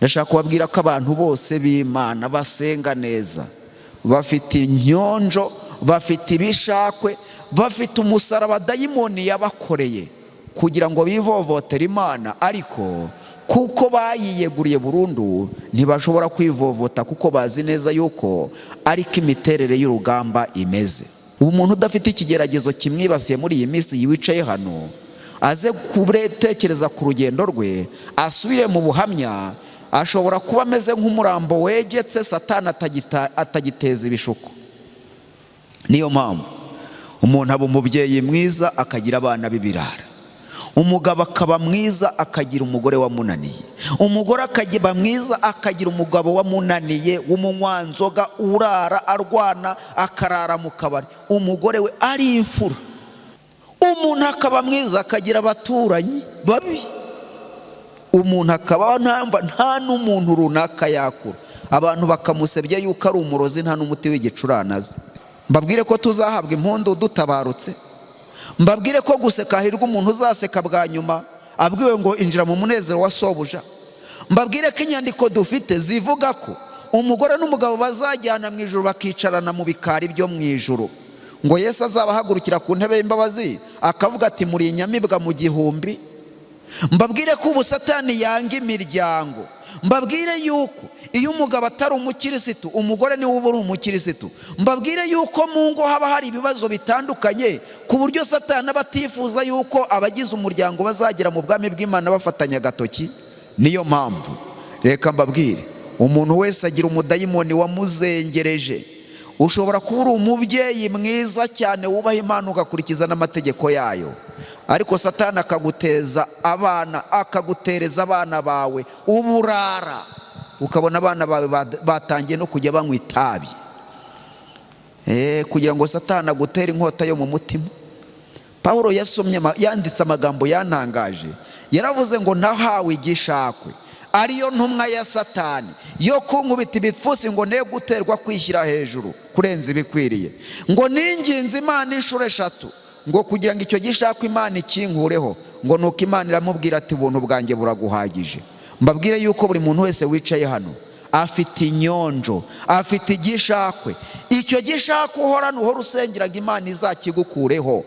Ndashaka kubabwira ko abantu bose b'Imana basenga neza, bafite inyonjo, bafite ibishakwe, bafite umusaraba dayimoni yabakoreye kugira ngo bivovotere Imana, ariko kuko bayiyeguriye burundu ntibashobora kwivovota, kuko bazi neza yuko ariko imiterere y'urugamba imeze. Ubu umuntu udafite ikigeragezo kimwibasiye muri iyi minsi wicaye hano, aze kutekereza ku rugendo rwe, asubire mu buhamya, ashobora kuba ameze nk'umurambo wegetse Satani atagiteza ibishuko. Niyo mpamvu umuntu aba umubyeyi mwiza akagira abana b'ibirara, umugabo akaba mwiza akagira umugore wamunaniye, umugore akaba mwiza akagira umugabo wamunaniye w'umunywanzoga, urara arwana, akarara mu kabari, umugore we ari imfura. Umuntu akaba mwiza akagira abaturanyi babi, umuntu akaba nta n'umuntu runaka yakura, abantu bakamusebya yuko ari umurozi, nta n'umuti w'igicurane azi. Mbabwire ko tuzahabwa impundu dutabarutse, mbabwire ko guseka hahirwa umuntu uzaseka bwa nyuma abwiwe ngo injira mu munezero wa sobuja. Mbabwire ko inyandiko dufite zivuga ko umugore n'umugabo bazajyana mu ijuru, bakicarana mu bikari byo mu ijuru, ngo Yesu azabahagurukira ku ntebe y'imbabazi akavuga ati muri inyamibwa mu gihumbi. Mbabwire ko ubu Satani yanga imiryango. Mbabwire yuko iyo umugabo atari umukirisitu, umugore niwe uba uri umukirisitu. Mbabwire yuko mu ngo haba hari ibibazo bitandukanye, ku buryo Satani aba atifuza yuko abagize umuryango bazagera mu bwami bw'Imana bafatanya agatoki. Niyo mpamvu reka mbabwire, umuntu wese agira umudayimoni wamuzengereje. Ushobora kuba uri umubyeyi mwiza cyane wubaha Imana, ugakurikiza n'amategeko yayo, ariko Satani akaguteza abana, akagutereza abana bawe uburara, ukabona abana bawe batangiye no kujya banywa itabi, kugira ngo Satani agutere inkota yo mu mutima. Paul yasomye, yanditse amagambo yantangaje, yaravuze ngo nahawe igishakwe, ariyo ntumwa ya Satani, yo kunkubita ibipfunsi ngo ne guterwa kwishyira hejuru kurenza ibikwiriye, ngo ninginze Imana inshuro eshatu ngo kugira ngo icyo gishakwe Imana ikinkureho, ngo nuko Imana iramubwira ati ubuntu bwanjye buraguhagije. Mbabwire yuko buri muntu wese wicaye hano afite inyonjo, afite igishakwe. Icyo gishakwe uhorana, uhora usengeraga Imana izakigukureho,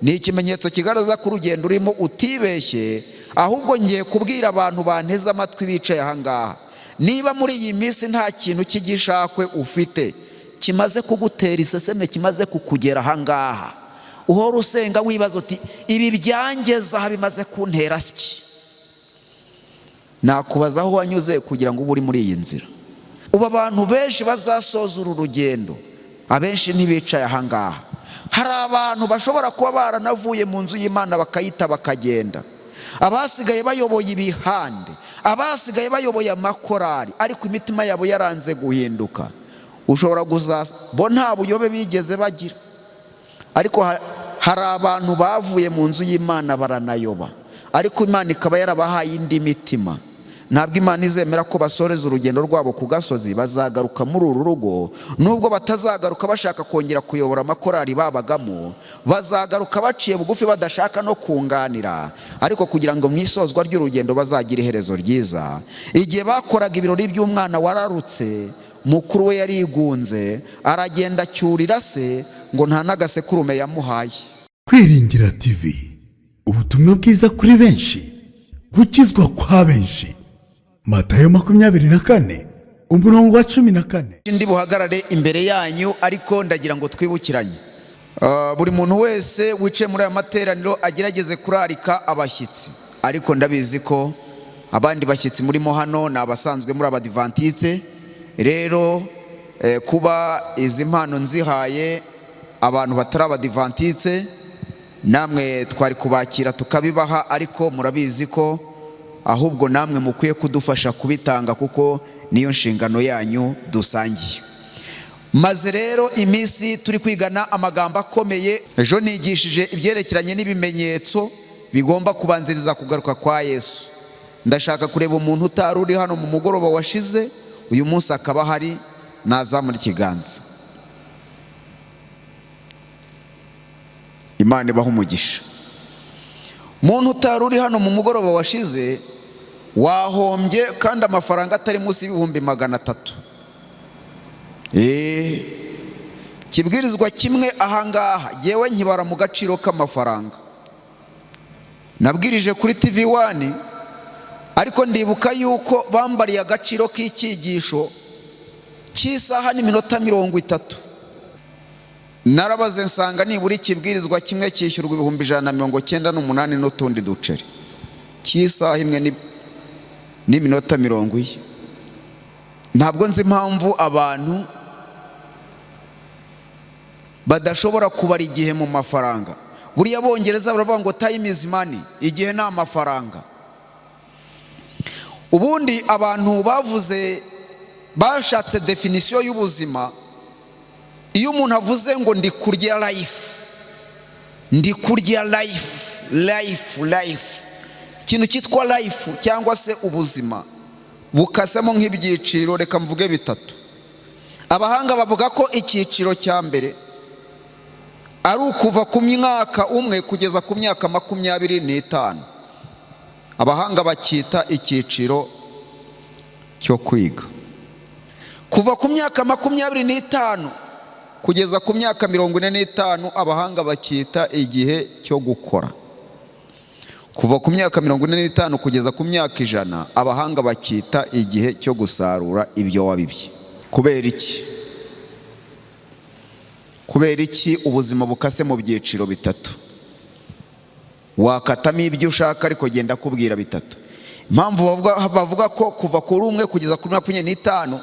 ni ikimenyetso kigaragaza ko urugendo urimo utibeshye. Ahubwo ngiye kubwira abantu banteze amatwi bicaye aha ngaha, niba muri iyi minsi nta kintu cy'igishakwe ufite kimaze kugutera iseseme, kimaze kukugera aha ngaha, uhora usenga wibaza uti ibi byangeza aha bimaze kuntera siki, nakubaza aho wanyuze kugira ngo ube uri muri iyi nzira. Ubu abantu benshi bazasoza uru rugendo, abenshi ntibicaye aha ngaha. Hari abantu bashobora kuba baranavuye mu nzu y'Imana bakayita bakagenda, abasigaye bayoboye ibihande, abasigaye bayoboye amakorari, ariko imitima yabo yaranze guhinduka. Ushobora bo nta buyobe bigeze bagira, ariko hari abantu bavuye mu nzu y'Imana baranayoba, ariko Imana ikaba yarabahaye indi mitima. Ntabwo Imana izemera ko basoreza urugendo rwabo ku gasozi. Bazagaruka muri uru rugo, nubwo batazagaruka bashaka kongera kuyobora amakorari babagamo, bazagaruka baciye bugufi, badashaka no kunganira, ariko kugira ngo mu isozwa ry'urugendo bazagire iherezo ryiza. Igihe bakoraga ibirori by'umwana wararutse, mukuru we yarigunze aragenda acyurira se ngo nta n'agasekurume yamuhaye. Kwiringira TV, ubutumwa bwiza kuri benshi, gukizwa kwa benshi. Matayo 24, umurongo wa 14. Ndi buhagarare imbere yanyu, ariko ndagira ngo twibukiranye. Buri muntu wese wicaye muri aya materaniro agerageze kurarika abashyitsi, ariko ndabizi ko abandi bashyitsi murimo hano ni abasanzwe muri Abadivantiste. Rero kuba izi mpano nzihaye abantu batari Abadivantiste, namwe twari kubakira tukabibaha, ariko murabizi ko ahubwo namwe mukwiye kudufasha kubitanga, kuko niyo nshingano yanyu dusangiye. Maze rero iminsi turi kwigana amagambo akomeye. Ejo nigishije ibyerekeranye n'ibimenyetso bigomba kubanziriza kugaruka kwa Yesu. Ndashaka kureba umuntu utari uri hano mu mugoroba washize, uyu munsi akaba ahari, nazamura ikiganza. Imana ibaha umugisha. Umuntu utari uri hano mu mugoroba washize Wahombye kandi amafaranga atari munsi y'ibihumbi 300. Kibwirizwa kimwe ahangaha yewe nkibara mu gaciro k'amafaranga. Nabwirije kuri TV One, ariko ndibuka yuko bambariye agaciro k'icyigisho cy'isaha n'iminota 30. Narabaze nsanga nibura ikibwirizwa kimwe cyishyurwa 198,000 n'utundi duceri, cy'isaha imwe n'iminota 40. Ntabwo nzi impamvu abantu badashobora kubara igihe mu mafaranga. Buriya Abongereza baravuga ngo "Time is money", igihe ni amafaranga. Ubundi abantu bavuze, bashatse définition y'ubuzima. Iyo umuntu avuze ngo ndi kurya life, ndi kurya life, life, life, ikintu cyitwa life cyangwa se ubuzima bukasemo nk'ibyiciro, reka mvuge bitatu. Abahanga bavuga ko icyiciro cya mbere ari ukuva ku mwaka 1 kugeza ku myaka 25. Abahanga bacyita icyiciro cyo kwiga. Kuva ku myaka 25 kugeza ku myaka 45, abahanga bacyita igihe cyo gukora. Kuva ku myaka 45 kugeza ku myaka 100, abahanga bacyita igihe cyo gusarura ibyo wabibye. Kubera iki? Kubera iki ubuzima bukase mu byiciro bitatu? Wakatamo ibyo ushaka, ariko genda kubwira bitatu. Impamvu bavuga ko kuva kuri 1 kugeza kuri 25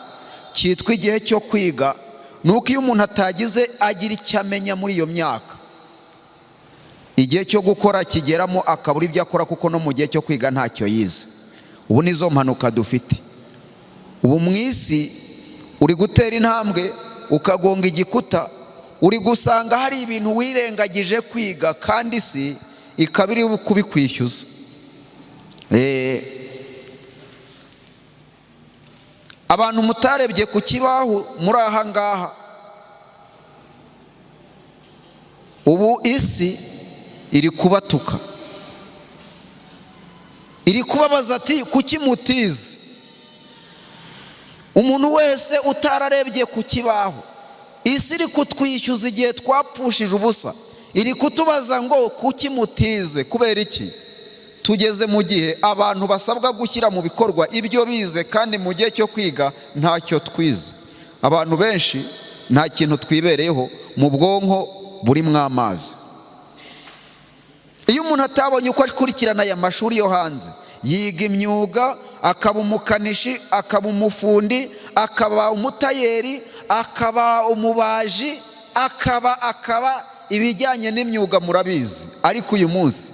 cyitwa igihe cyo kwiga, ni uko iyo umuntu atagize agira icyo amenya muri iyo myaka, igihe cyo gukora kigeramo akabura ibyo akora, kuko no mu gihe cyo kwiga ntacyo yize. Ubu nizo mpanuka dufite ubu mu isi. Uri gutera intambwe ukagonga igikuta, uri gusanga hari ibintu wirengagije kwiga, kandi isi ikaba iri kubikwishyuza. Abantu mutarebye ku kibaho muri aha ngaha, ubu isi iri kubatuka, iri kubabaza ati: "Kuki mutize?" Umuntu wese utararebye ku kibaho, isi iri kutwishyuza igihe twapfushije ubusa, iri kutubaza ngo: "Kuki mutize?" Kubera iki? Tugeze mu gihe abantu basabwa gushyira mu bikorwa ibyo bize, kandi mu gihe cyo kwiga ntacyo twize. Abantu benshi nta kintu twibereyeho, mu bwonko burimo amazi. Iyo umuntu atabonye uko akurikirana aya mashuri yo hanze, yiga imyuga, akaba umukanishi, akaba umufundi, akaba umutayeri, akaba umubaji, akaba ibijyanye n'imyuga murabizi. Ariko uyu munsi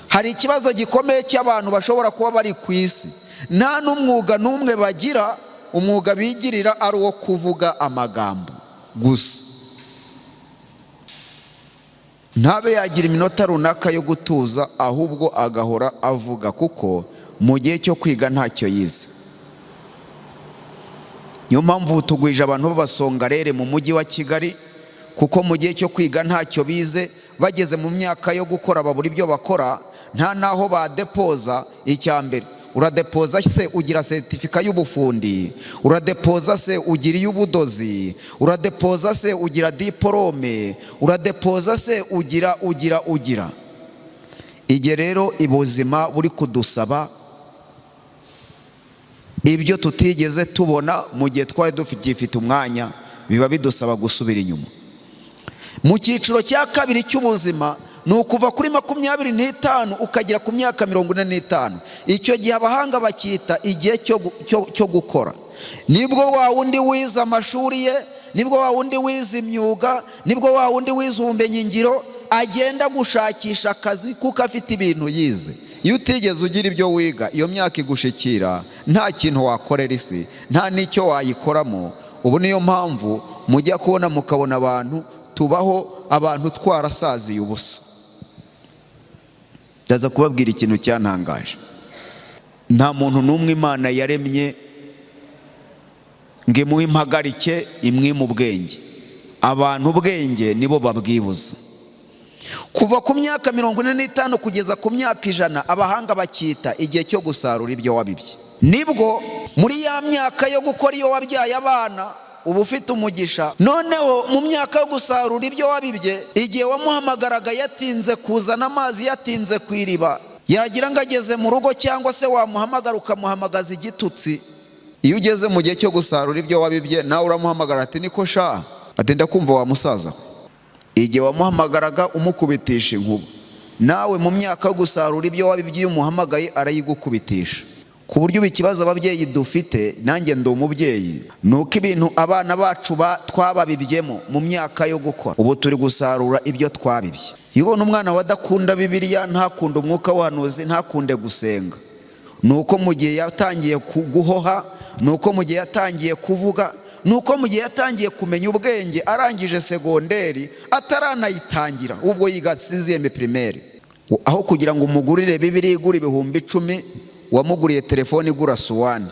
hari ikibazo gikomeye cy'abantu bashobora kuba bari ku isi nta n'umwuga n'umwe bagira, umwuga bigirira ari uwo kuvuga amagambo gusa, ntabe yagira iminota runaka yo gutuza, ahubwo agahora avuga, kuko mu gihe cyo kwiga ntacyo yize. Niyo mpamvu tugwije abantu b'abasongarere mu mujyi wa Kigali, kuko mu gihe cyo kwiga ntacyo bize. Bageze mu myaka yo gukora babura ibyo bakora, nta n'aho badepoza. Icya mbere, uradepoza se ugira certificat y'ubufundi? Uradepoza se ugira iy'ubudozi? Uradepoza se ugira diporome? Uradepoza se ugira, ugira, ugira? Igihe rero ubuzima buri kudusaba ibyo tutigeze tubona mu gihe twari dufite umwanya, biba bidusaba gusubira inyuma. Mu cyiciro cya kabiri cy'ubuzima ni ukuva kuri 25 ukagera ku myaka 45. Icyo gihe abahanga bacyita igihe cyo gukora. Nibwo wa wundi wize amashuri ye, nibwo wa wundi wize imyuga, nibwo wa wundi wize ubumenyingiro agenda gushakisha akazi, kuko afite ibintu yize. Iyo utigeze ugira ibyo wiga, iyo myaka igushikira nta kintu wakorera isi, nta n'icyo wayikoramo. Ubu niyo mpamvu mujya kubona mukabona abantu tubaho, abantu twarasaziye ubusa. Ndaza kubabwira ikintu cyantangaje. Nta muntu n'umwe Imana yaremye ngo imuhe impagarike, imwime ubwenge. Abantu ubwenge nibo babwibuza. Kuva ku myaka 45 kugeza ku myaka 100, abahanga bakita igihe cyo gusarura ibyo wabibye. Nibwo muri ya myaka yo gukora, iyo wabyaye abana uba ufite umugisha. Noneho mu myaka yo gusarura ibyo wabibye, igihe wamuhamagaraga yatinze kuzana amazi, yatinze ku iriba, yagira ngo ageze mu rugo, cyangwa se wamuhamagara ukamuhamagaza igitutsi. Iyo ugeze mu gihe cyo gusarura ibyo wabibye, nawe uramuhamagara ati: "Niko sha?" Ati: "Ndakumva wa musaza." Igihe wamuhamagaraga umukubitisha inkuba, nawe mu myaka yo gusarura ibyo wabibye iyo umuhamagaye arayigukubitisha. Ku buryo ubu ikibazo ababyeyi dufite, nanjye ndi umubyeyi, ni uko ibintu abana bacu twababibyemo mu myaka yo gukora, ubu turi gusarura ibyo twabibye. Iyo ubona umwana adakunda Bibiliya, ntakunde umwuka w'ubuhanuzi, ntakunde gusenga, ni uko mu gihe yatangiye guhoha, ni uko mu gihe yatangiye kuvuga, ni uko mu gihe yatangiye kumenya ubwenge, arangije segonderi, ataranayitangira, ubwo yiga sixième primaire, aho kugira ngo umugurire Bibiliya igura 10,000, wamuguriye telefone igura suwani.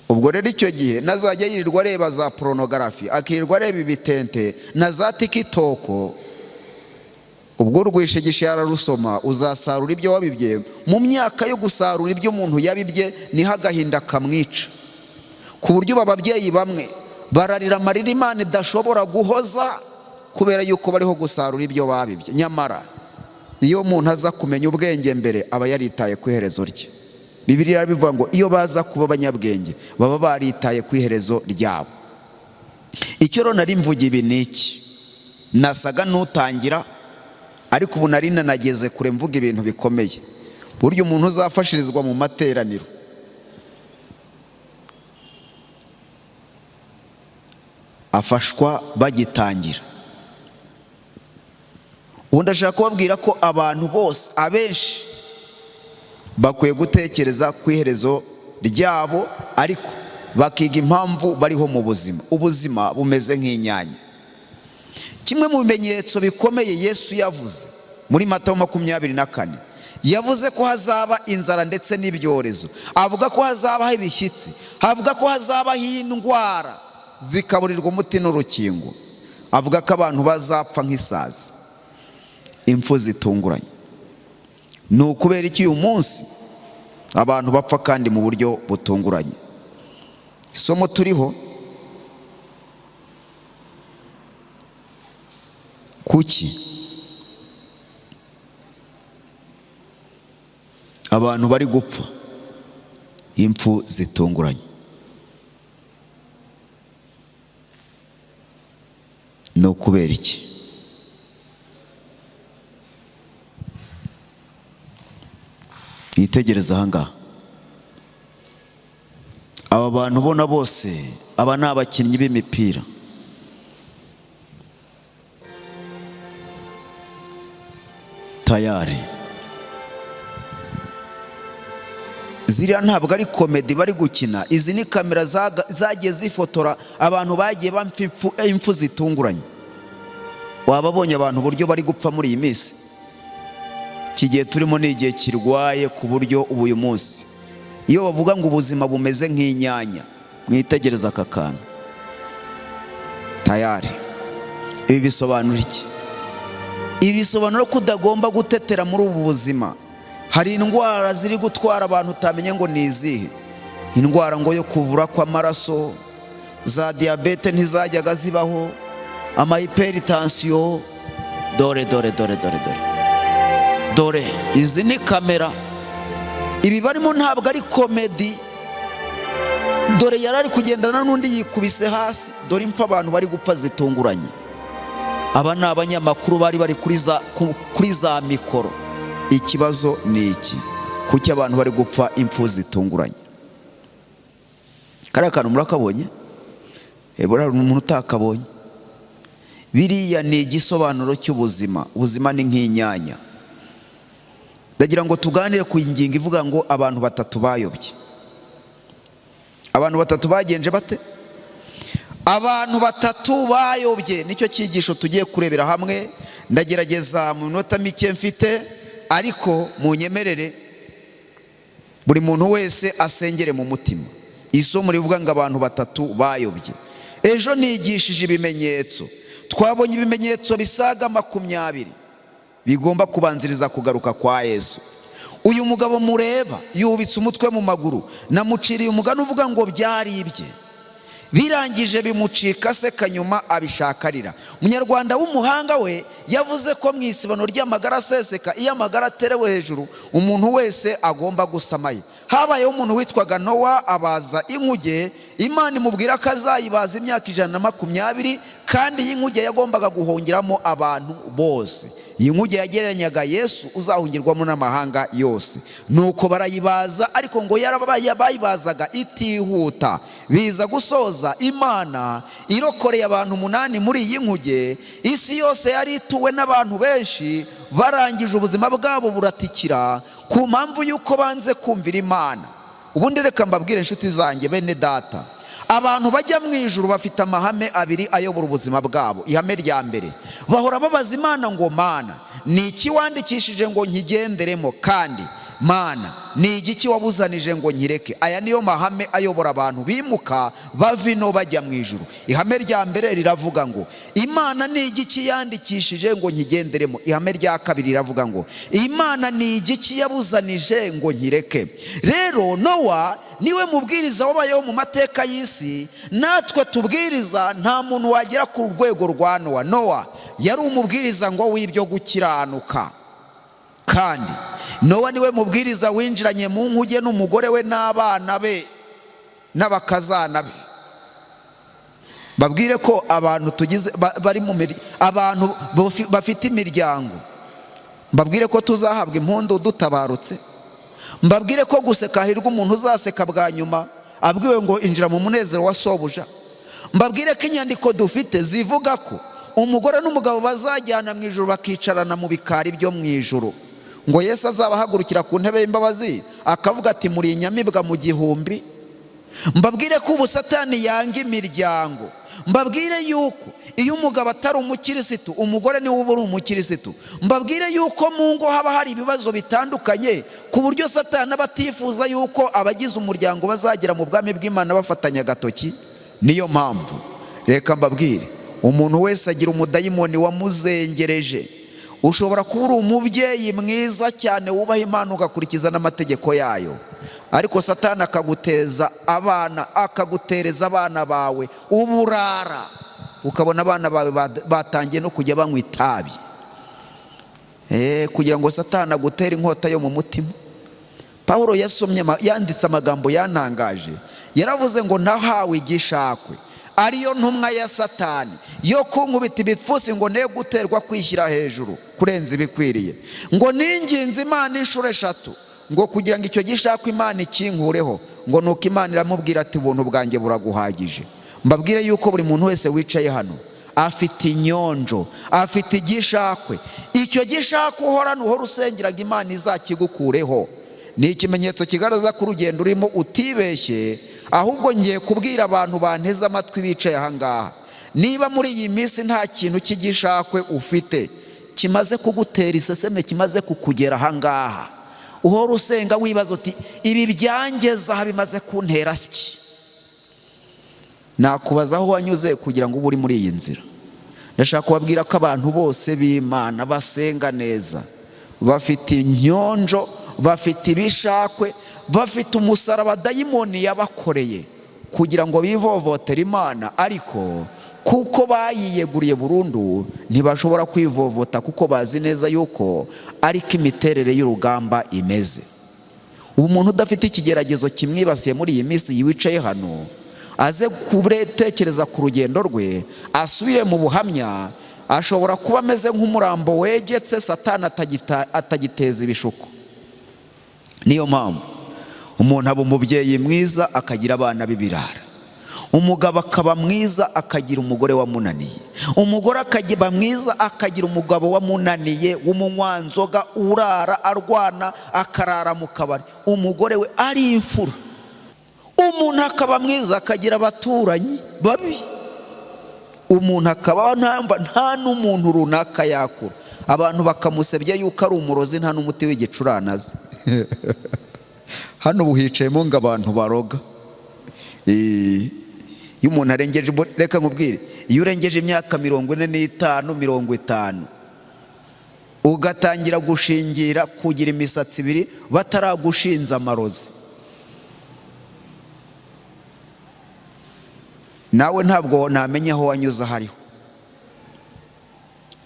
Ubwo rero icyo gihe nazajya yirirwa areba za pornography, akirirwa areba ibitente na za TikTok. Ubwo urwishigisha yararusoma, uzasarura ibyo wabibye. Mu myaka yo gusarura ibyo umuntu yabibye niho agahinda kamwica, ku buryo ubu ababyeyi bamwe bararira amarira Imana idashobora guhoza, kubera yuko bariho gusarura ibyo babibye. Nyamara iyo umuntu aza kumenya ubwenge mbere, aba yaritaye ku iherezo rye. Bibiliya bivuga ngo iyo baza kuba abanyabwenge, baba baritaye ku iherezo ryabo. Icyo rero nari mvuga ibi ni iki? Nasaga n'utangira, ariko ubu nari nanageze kure mvuga ibintu bikomeye. Burya umuntu uzafashirizwa mu materaniro afashwa bagitangira. Ubu ndashaka kubabwira ko abantu bose, abenshi, bakwiye gutekereza ku iherezo ryabo, ariko bakiga impamvu bariho mu buzima. Ubuzima bumeze nk'inyanya. Kimwe mu bimenyetso bikomeye Yesu yavuze muri Matayo 24, yavuze ko hazaba inzara ndetse n'ibyorezo, avuga ko hazabaho ibishyitsi, avuga ko hazabaho indwara zikaburirwa umuti n'urukingo, avuga ko abantu bazapfa nk'isazi, impfu zitunguranye. Ni ukubera iki uyu munsi abantu bapfa kandi mu buryo butunguranye? Isomo turiho: kuki abantu bari gupfa impfu zitunguranye? Ni ukubera iki? Yitegereza ahangaha, aba bantu ubona bose, aba ni abakinnyi b'imipira. Tayari ziriya ntabwo ari comedy bari gukina. Izi ni kamera zagiye zifotora abantu bagiye bapfa impfu zitunguranye. Waba abonye abantu uburyo bari gupfa muri iyi minsi? Iki gihe turimo ni igihe kirwaye, ku buryo ubu uyu munsi iyo bavuga ngo ubuzima bumeze nk'inyanya, mwitegereza aka kantu. Tayari ibi bisobanura iki? Ibi bisobanura ko utagomba gutetera muri ubu buzima. Hari indwara ziri gutwara abantu utamenya ngo ni izihe, indwara ngo yo kuvura kw'amaraso, za diyabete ntizajyaga zibaho, ama hypertension. Dore, dore, dore, dore, dore, dore, izi ni kamera. Ibi barimo ntabwo ari comedy. Dore yari ari kugendana n'undi, yikubise hasi. Dore impfu abantu bari gupfa zitunguranye. Aba ni abanyamakuru bari bari kuri za mikoro. Ikibazo ni iki: kuki abantu bari gupfa impfu zitunguranye? Kariya kantu murakabonye? Buriya umuntu utakabonye, biriya ni igisobanuro cy'ubuzima. Ubuzima ni nk'inyanya. Ndagira ngo tuganire ku ngingo ivuga ngo abantu batatu bayobye. Abantu batatu bagenje bate? Abantu batatu bayobye, nicyo cyigisho tugiye kurebera hamwe. Ndagerageza mu minota mike mfite, ariko munyemerere buri muntu wese asengere mu mutima. Isomo rivuga ngo abantu batatu bayobye. Ejo nigishije ibimenyetso. Twabonye ibimenyetso bisaga 20 bigomba kubanziriza kugaruka kwa Yesu. Uyu mugabo mureba yubitse umutwe mu maguru, namuciriye umugani uvuga ngo byari ibye, birangije bimucika aseka, nyuma abishakarira. Umunyarwanda w'umuhanga we yavuze ko mu isibano ry'amagara aseseka, iyo amagara aterewe hejuru umuntu wese agomba gusamaye. Habayeho umuntu witwaga Nowa, abaza inkuge. Imana imubwira ko azayibaza imyaka 120, kandi iyi nkuge yagombaga guhungiramo abantu bose. Iyi nkuge yagereranyaga Yesu uzahungirwamo n'amahanga yose. Nuko barayibaza, ariko ngo bayibazaga itihuta. Biza gusoza Imana irokoreye abantu 8 muri iyi nkuge. Isi yose yari ituwe n'abantu benshi, barangije ubuzima bwabo buratikira ku mpamvu y'uko banze kumvira Imana. Ubundi reka mbabwire, inshuti zanjye, bene data, abantu bajya mu ijuru bafite amahame abiri ayobora ubuzima bwabo. Ihame rya mbere, bahora babaza Imana ngo: "Mana, ni iki wandikishije ngo nkigenderemo? Kandi Mana, ni igiki wabuzanije ngo nkireke?" Aya niyo mahame ayobora abantu bimuka bava ino bajya mu ijuru. Ihame rya mbere riravuga ngo: "Imana, ni igiki yandikishije ngo nkigenderemo?" Ihame rya kabiri riravuga ngo: "Imana, ni igiki yabuzanije ngo nkireke?" Rero Nowa niwe mubwiriza wabayeho mu mateka y'isi. Natwe tubwiriza, nta muntu wagera ku rwego rwa Nowa. Nowa yari umubwiriza ngo w'ibyo gukiranuka, kandi Nowa niwe mubwiriza winjiranye mu nkuge n'umugore we n'abana be n'abakazana be. Babwire ko abantu tugize bari mu abantu bafite imiryango, mbabwire ko tuzahabwa impundu dutabarutse. Mbabwire ko guseka hahirwa umuntu uzaseka bwa nyuma abwiwe ngo: "Injira mu munezero wa sobuja." Mbabwire ko inyandiko dufite zivuga ko umugore n'umugabo bazajyana mu ijuru, bakicarana mu bikari byo mu ijuru, ngo Yesu azabahagurukira ku ntebe y'imbabazi akavuga ati: "Muri inyamibwa mu gihumbi." Mbabwire ko ubu Satani yanga imiryango. Mbabwire yuko iyo umugabo atari umukirisitu, umugore niwe uba uri umukirisitu. Mbabwire yuko mu ngo haba hari ibibazo bitandukanye, ku buryo Satani aba atifuza yuko abagize umuryango bazagera mu bwami bw'Imana bafatanya agatoki. Niyo mpamvu reka mbabwire, umuntu wese agira umudayimoni wamuzengereje. Ushobora kuba uri umubyeyi mwiza cyane, wubaha Imana, ugakurikiza n'amategeko yayo, ariko Satani akaguteza abana, akagutereza abana bawe uburara, ukabona abana bawe batangiye no kujya banywa itabi, kugira ngo Satani agutere inkota yo mu mutima. Paul yasomye, yanditse amagambo yantangaje. Yaravuze ngo: "Nahawe igishakwe, ariyo ntumwa ya Satani, yo kunkubita ibipfunsi, ngo ne guterwa kwishyira hejuru kurenza ibikwiriye." Ngo ninginze Imana inshuro 3 ngo kugira ngo icyo gishakwe Imana ikinkureho. Ngo nuko Imana iramubwira ati: "Ubuntu bwanjye buraguhagije." Mbabwire yuko buri muntu wese wicaye hano afite inyonjo, afite igishakwe. Icyo gishakwe uhorana, uhora usengeraga Imana izakigukureho, ni ikimenyetso kigaragaza ko urugendo urimo utibeshye. Ahubwo ngiye kubwira abantu banteze amatwi bicaye ahangaha: niba muri iyi minsi nta kintu cy'igishakwe ufite kimaze kugutera iseseme, kimaze kukugera ahangaha, uhora usenga wibaza uti: "Ibi byangeza aha bimaze kuntera siki?" Nakubaza aho wanyuze kugira ngo ube uri muri iyi nzira. Ndashaka kubabwira ko abantu bose b'Imana basenga neza bafite inyonjo, bafite ibishakwe, bafite umusaraba dayimoni yabakoreye kugira ngo bivovotere Imana, ariko kuko bayiyeguriye burundu ntibashobora kwivovota, kuko bazi neza yuko ariko imiterere y'urugamba imeze. Ubu umuntu udafite ikigeragezo kimwibasiye muri iyi minsi wicaye hano, aze kutekereza ku rugendo rwe, asubire mu buhamya. Ashobora kuba ameze nk'umurambo wegetse, Satani atagiteza ibishuko. Niyo mpamvu umuntu aba umubyeyi mwiza akagira abana b'ibirara, umugabo akaba mwiza akagira umugore wamunaniye, umugore akaba mwiza akagira umugabo wamunaniye, w'umunywanzoga, urara arwana, akarara mu kabari, umugore we ari imfura. Umuntu akaba mwiza akagira abaturanyi babi. Umuntu akaba nta n'umuntu runaka yakura, abantu bakamusebya yuko ari umurozi, nta n'umuti w'igicurane azi. Hano ubu hicayemo ngo abantu baroga. Iyo umuntu arengeje, reka nkubwire, iyo urengeje imyaka 45, 50, ugatangira gushingira kugira imisatsi ibiri bataragushinza amarozi, nawe ntabwo namenya aho wanyuze aho ariho.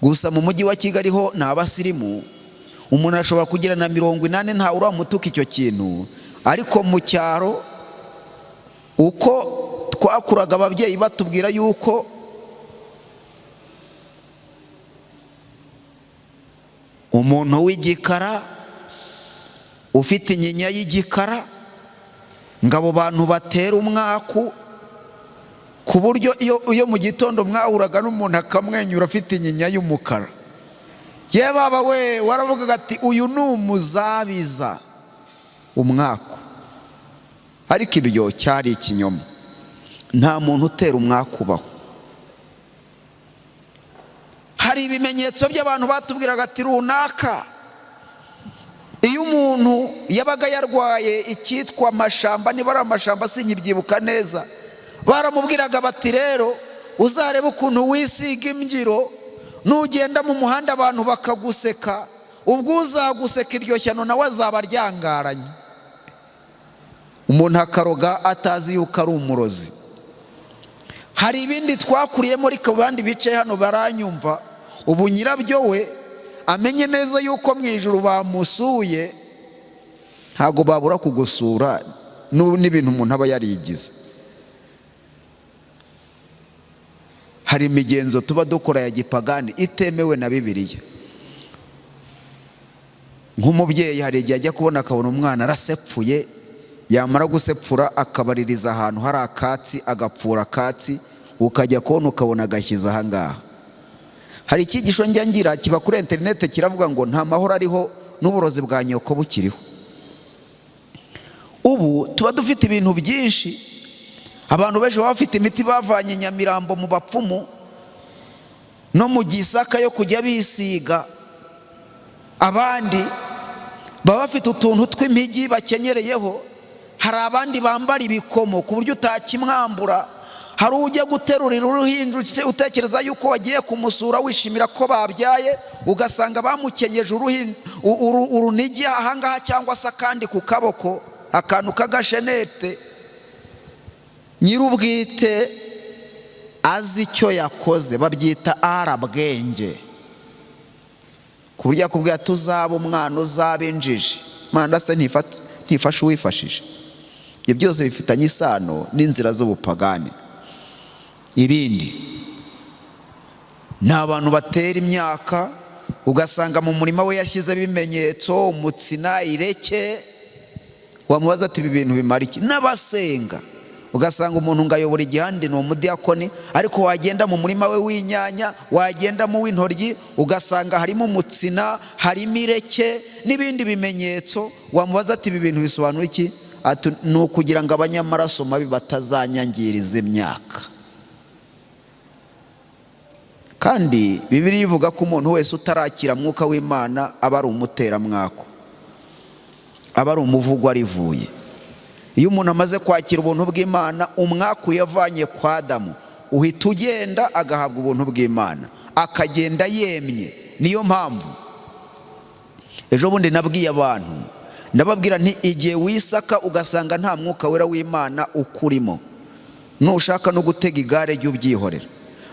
Gusa mu mujyi wa Kigali ho ni abasirimu, umuntu ashobora kugira na 80 ntawe uramutuka icyo kintu. Ariko mu cyaro uko twakuraga ababyeyi batubwira yuko umuntu w'igikara ufite inyinya y'igikara, ngo abo bantu batera umwaku, ku buryo iyo mu gitondo mwahuraga n'umuntu akamwenyura afite inyinya y'umukara, ye baba we, waravugaga ati uyu ni umuzabiza umwaku. Ariko ibyo cyari ikinyoma, nta muntu utera umwaku ubaho. Hari ibimenyetso by'abantu batubwiraga ati runaka, iyo umuntu yabaga yarwaye icyitwa amashamba, niba ari amashamba sinkibyibuka neza, baramubwiraga bati rero uzarebe ukuntu wisiga imbyiro, nugenda mu muhanda abantu bakaguseka, ubwo uzaguseka iryo shyano nawe azaba aryangaranye. Umuntu akaroga atazi yuko ari umurozi. Hari ibindi twakuriyemo, ariko abandi bicaye hano baranyumva, ubu nyirabyo we amenye neza yuko mu ijuru bamusuye, ntabwo babura kugusura n'ibintu umuntu aba yarigize. Hari imigenzo tuba dukora ya gipagani itemewe na Bibiliya. Nk'umubyeyi hari igihe ajya kubona akabona umwana arasepfuye, yamara gusepfura akabaririza ahantu hari akatsi, agapfura akatsi, ukajya kubona ukabona agashyize aha ngaha. Hari icyigisho njya ngira kiba kuri interineti kiravuga ngo nta mahoro ariho n'uburozi bwa nyoko bukiriho. Ubu tuba dufite ibintu byinshi, abantu benshi baba bafite imiti bavanye Nyamirambo mu bapfumu no mu Gisaka yo kujya bisiga, abandi baba bafite utuntu tw'impigi bakenyereyeho, hari abandi bambara ibikomo ku buryo utakimwambura, hari ujya guterurira uruhinja utekereza yuko wagiye kumusura wishimira ko babyaye, ugasanga bamukenyeje urunigi ahangaha cyangwa se akandi ku kaboko, akantu k'agashenete. Nyir'ubwite azi icyo yakoze, babyita arabwenge, ku buryo akubwira tuzaba umwana uzaba injiji, manda se ntifashe uwifashije. Ibyo byose bifitanye isano n'inzira z'ubupagani. Ibindi ni abantu batera imyaka, ugasanga mu murima we yashyizemo ibimenyetso, umutsina, ireke, wamubaza ati ibi bintu bimara iki? N'abasenga, ugasanga umuntu ngo ayobora igihande ni umudiyakoni, ariko wagenda mu murima we w'inyanya, wagenda mu w'intoryi, ugasanga harimo umutsina, harimo ireke n'ibindi bimenyetso, wamubaza ati ibi bintu bisobanura iki? Ati ni ukugira ngo abanyamaraso mabi batazanyangiriza imyaka. Kandi Bibiliya ivuga ko umuntu wese utarakira mwuka w'Imana aba ari umuteramwako, aba ari umuvugo arivuye. Iyo umuntu amaze kwakira ubuntu bw'Imana, umwaku yavanye kwa Adamu uhita ugenda agahabwa ubuntu bw'Imana, akagenda yemye. Niyo mpamvu ejo bundi nabwiye abantu, ndababwira nti igihe wisaka ugasanga nta mwuka wera w'Imana ukurimo, nushaka no gutega igare jya ubyihorera,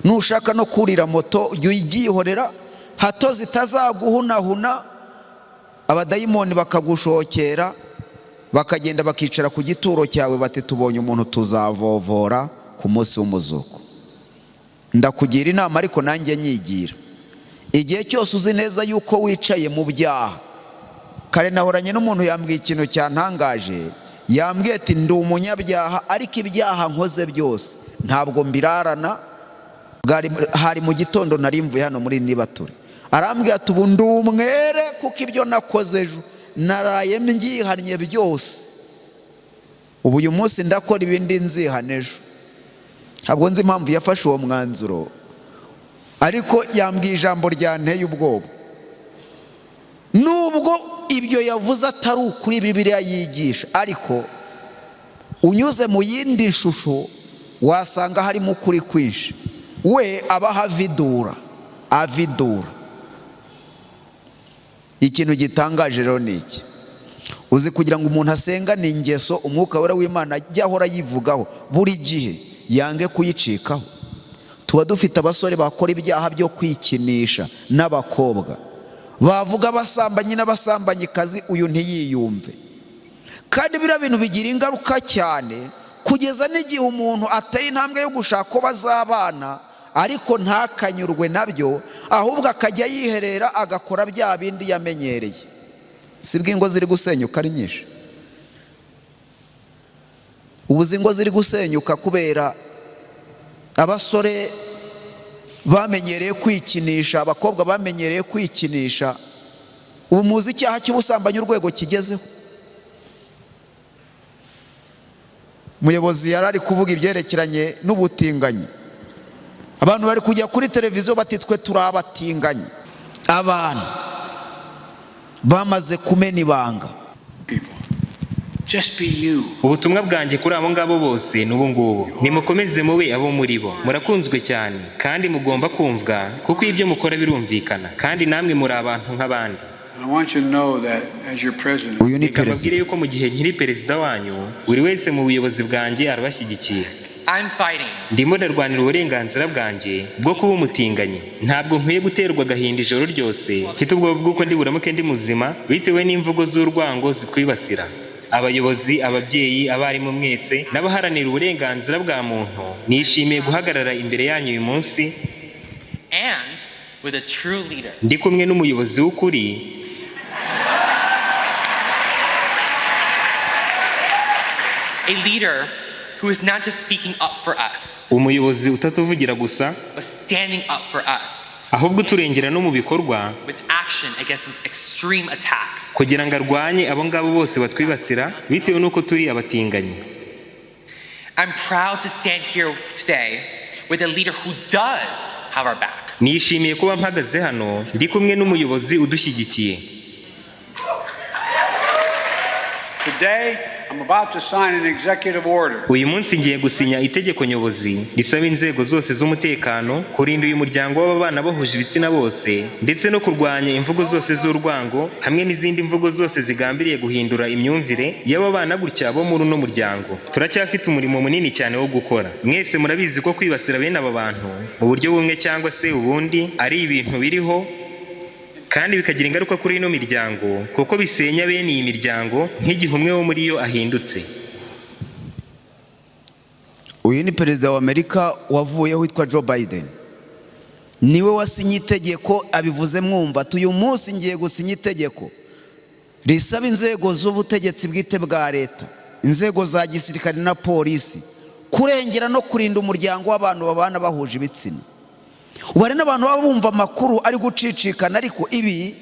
nushaka no kurira moto jya ubyihorera, hato zitazaguhunahuna abadayimoni bakagushokera, bakagenda bakicara ku gituro cyawe bati tubonye umuntu tuzavovora ku munsi w'umuzuko. Ndakugira inama ariko nanjye nyigira, igihe cyose uzi neza yuko wicaye mu byaha. Kare nahoranye n'umuntu yambwiye ikintu cyantangaje, yambwiye ati ndi umunyabyaha ariko ibyaha nkoze byose ntabwo mbirarana. Hari mu gitondo nari mvuye hano muri Nibature, arambwira ati ubu ndi umwere kuko ibyo nakoze ejo naraye mbyihannye byose, ubu uyu munsi ndakora ibindi nzihana ejo. Ntabwo nzi impamvu yafashe uwo mwanzuro, ariko yambwiye ijambo ryanteye ubwoba. Nubwo ibyo yavuze atari ukuri Bibiliya yigisha, ariko unyuze mu yindi shusho Wasanga harimo ukuri kwinshi. We aba ahavidura avidura. Ikintu gitangaje rero ni iki? Uzi kugira ngo umuntu asengane ingeso Umwuka Wera w'Imana ajya ahora yivugaho buri gihe, yange kuyicikaho? Tuba dufite abasore bakora ibyaha byo kwikinisha n'abakobwa, bavuga abasambanyi n'abasambanyikazi, uyu ntiyiyumve. Kandi biriya bintu bigira ingaruka cyane, kugeza n'igihe umuntu ateye intambwe yo gushaka ko bazabana, ariko ntakanyurwe nabyo, ahubwo akajya yiherera agakora bya bindi yamenyereye. Si bwo ingo ziri gusenyuka ari nyinshi ubu? Izi ngo ziri gusenyuka kubera abasore bamenyereye kwikinisha, abakobwa bamenyereye kwikinisha. Ubu muzi icyaha cy'ubusambanyi urwego kigezeho? Umuyobozi yari ari kuvuga ibyerekeranye n'ubutinganyi. Abantu bari kujya kuri televiziyo bati: "Twe turi abatinganyi." Abantu bamaze kumena ibanga. People. Just be you. Ubutumwa bwanjye kuri abo ngabo bose ni ubu ngubu: nimukomeze mube abo muri bo. Murakunzwe cyane kandi mugomba kumvwa, kuko ibyo mukora birumvikana, kandi namwe muri abantu nk'abandi. I want you to know that as your president, Uyu ni Reka mbabwire perezida. yuko mu gihe nkiri perezida wanyu, buri wese mu buyobozi bwanjye arabashyigikiye. I'm fighting Ndimo ndarwanira uburenganzira bwanjye bwo kuba umutinganyi. Ntabwo nkwiye guterwa agahinda ijoro ryose mfite ubwoba bw'uko ndi buramuke ndi muzima bitewe n'imvugo z'urwango zitwibasira. Abayobozi, ababyeyi, abarimu mwese n'abaharanira uburenganzira bwa muntu, nishimiye guhagarara imbere yanyu uyu munsi and with a true leader. ndi kumwe n'umuyobozi w'ukuri. A leader who is not just speaking up for us, Umuyobozi utatuvugira gusa, but standing up for us ahubwo uturengera no mu bikorwa with action against those extreme attacks. kugira ngo arwanye abo ngabo bose batwibasira bitewe n'uko turi abatinganyi. I'm proud to stand here today with a leader who does have our back. Nishimiye kuba mpagaze hano ndi kumwe n'umuyobozi udushyigikiye. Today, I'm about to sign an executive order Uyu munsi ngiye gusinya itegeko nyobozi risaba inzego zose z'umutekano kurinda uyu muryango w'ababana bahuje ibitsina bose, ndetse no kurwanya imvugo zose z'urwango hamwe n'izindi mvugo zose zigambiriye guhindura imyumvire y'ababana gutya bo muri uno muryango. Turacyafite umurimo munini cyane wo gukora. Mwese murabizi ko kwibasira bene aba bantu mu buryo bumwe cyangwa se ubundi ari ibintu biriho kandi bikagira ingaruka kuri ino miryango, kuko bisenya bene iyi miryango nk'igihe umwe wo muri yo ahindutse. Uyu ni perezida wa Amerika wavuyeho witwa Joe Biden. Niwe wasinye itegeko. Abivuze mwumva ati: "Uyu munsi ngiye gusinya itegeko risaba inzego z'ubutegetsi bwite bwa leta, inzego za gisirikare na polisi kurengera no kurinda umuryango w'abantu babana bahuje ibitsina." Ubu hari n'abantu baba bumva amakuru ari gucicikana, ariko ibi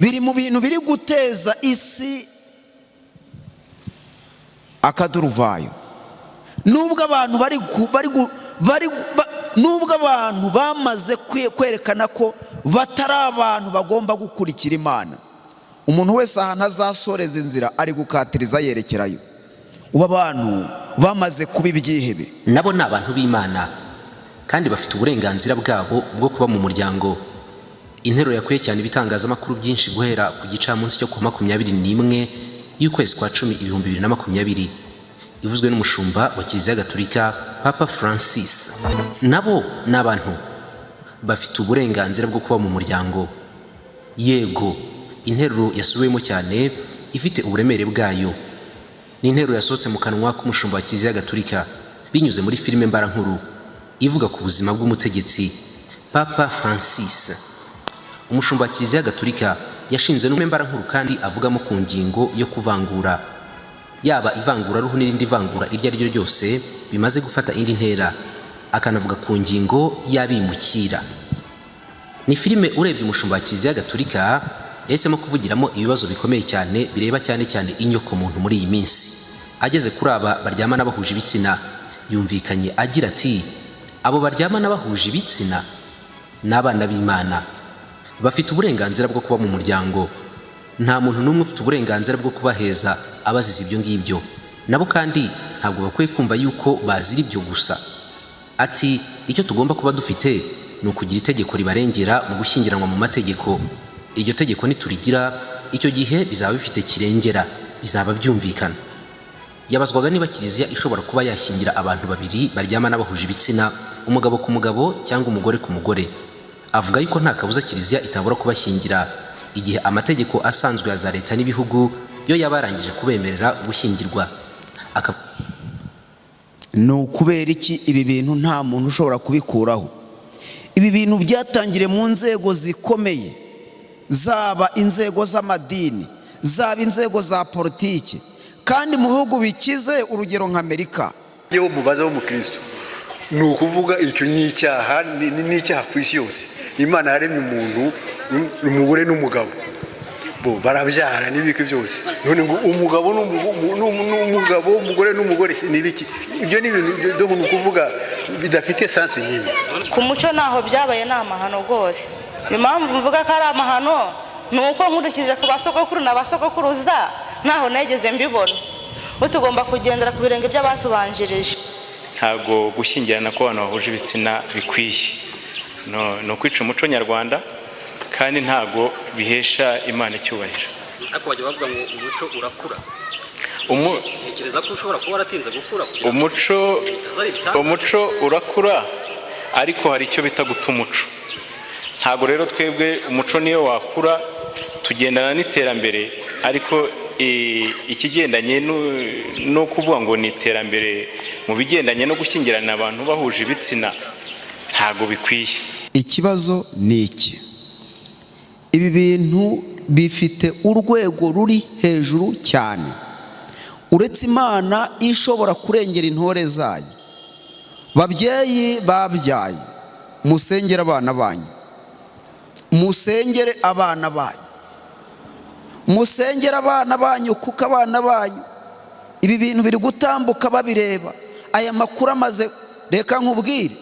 biri mu bintu biri guteza isi akaduruvayo. Nubwo abantu bari gu- bari gu- bari ba- nubwo abantu bamaze kwerekana ko batari abantu bagomba gukurikira Imana, umuntu wese ahantu azasoreza inzira ari gukatiriza yerekerayo. Ubu abantu bamaze kuba ibyihebe. Nabo ni abantu b'Imana kandi bafite uburenganzira bwabo bwo kuba mu muryango. Interuro yakuye cyane ibitangazamakuru byinshi guhera ku gicamunsi cyo ku 21 y'ukwezi kwa 10 2020, ivuzwe n'umushumba wa Kiliziya Gatolika, Papa Francis. Nabo ni abantu bafite uburenganzira bwo kuba mu muryango. Yego, interuro yasubiwemo cyane, ifite uburemere bwayo, ni interuro yasohotse mu kanwa k'umushumba wa Kiliziya Gatolika binyuze muri filime mbarankuru ivuga ku buzima bw'umutegetsi Papa Francis. Umushumba wa Kiliziya Gatolika yashinze mbarankuru kandi avugamo ku ngingo yo kuvangura, yaba ivanguraruhu n'irindi vangura iryo ari ryo ryose bimaze gufata indi ntera, akanavuga ku ngingo y'abimukira. Ni filime urebye umushumba wa Kiliziya Gatolika yahisemo kuvugiramo ibibazo bikomeye cyane bireba cyane cyane inyokomuntu muri iyi minsi. Ageze kuri aba baryamana bahuje ibitsina, yumvikanye agira ati: "Abo baryamana bahuje ibitsina ni abana b'Imana, bafite uburenganzira bwo kuba mu muryango. Nta muntu n'umwe ufite uburenganzira bwo kubaheza abaziza ibyo ngibyo. Nabo kandi ntabwo bakwiye kumva yuko bazira ibyo gusa." Ati icyo tugomba kuba dufite ni ukugira itegeko ribarengera mu gushyingiranwa mu mategeko. Iryo tegeko niturigira, icyo gihe bizaba bifite kirengera, bizaba byumvikana. Yabazwaga niba Kiliziya ishobora kuba yashyingira abantu babiri baryamana bahuje ibitsina, umugabo ku mugabo cyangwa umugore ku mugore. Avuga yuko nta kabuza Kiliziya itabura kubashyingira igihe amategeko asanzwe ya za leta n'ibihugu yo yaba yarangije kubemerera gushyingirwa. Ni ukubera iki ibi bintu nta muntu ushobora kubikuraho? Ibi bintu byatangiriye mu nzego zikomeye, zaba inzego z'amadini, zaba inzego za politiki, kandi mu bihugu bikize, urugero nka Amerika. Iyo mubaza w'umukristo, ni ukuvuga icyo ni icyaha, ni icyaha ku isi yose. Imana yaremye umuntu, umugore n'umugabo, bo barabyara n'ibiki byose. None ngo umugabo n'umugabo, umugore n'umugore, ni ibiki? Ibyo ni ibintu, ni ukuvuga, bidafite sens nyine. Ku muco ntaho byabaye, ni amahano rwose. Impamvu mvuga ko ari amahano ni uko nkurikije ku basogokuru na basogokuruza, ntaho negeze mbibona. Ubu tugomba kugendera ku birenge by'abatubanjirije. Ntabwo gushyingirana kw'abantu bahuje ibitsina bikwiye. Ni ukwica umuco nyarwanda, kandi ntabwo bihesha Imana icyubahiro. Ariko bajya bavuga ngo umuco urakura. Ntekereza ko ushobora kuba waratinze gukura kugira ngo Umuco bitazari ibitangaza. Umuco urakura, ariko hari icyo bita guta umuco. Ntabwo rero twebwe umuco niyo wakura, tugendana n'iterambere, ariko ikigendanye no kuvuga ngo ni iterambere mu bigendanye no gushyingirana abantu bahuje ibitsina, ntabwo bikwiye. Ikibazo ni iki: ibi bintu bifite urwego ruri hejuru cyane. Uretse Imana ishobora kurengera intore zayo. Babyeyi babyaye, musengere abana banyu, musengere abana banyu, musengere abana banyu, kuko abana banyu ibi bintu biri gutambuka babireba. Aya makuru amaze, reka nkubwire,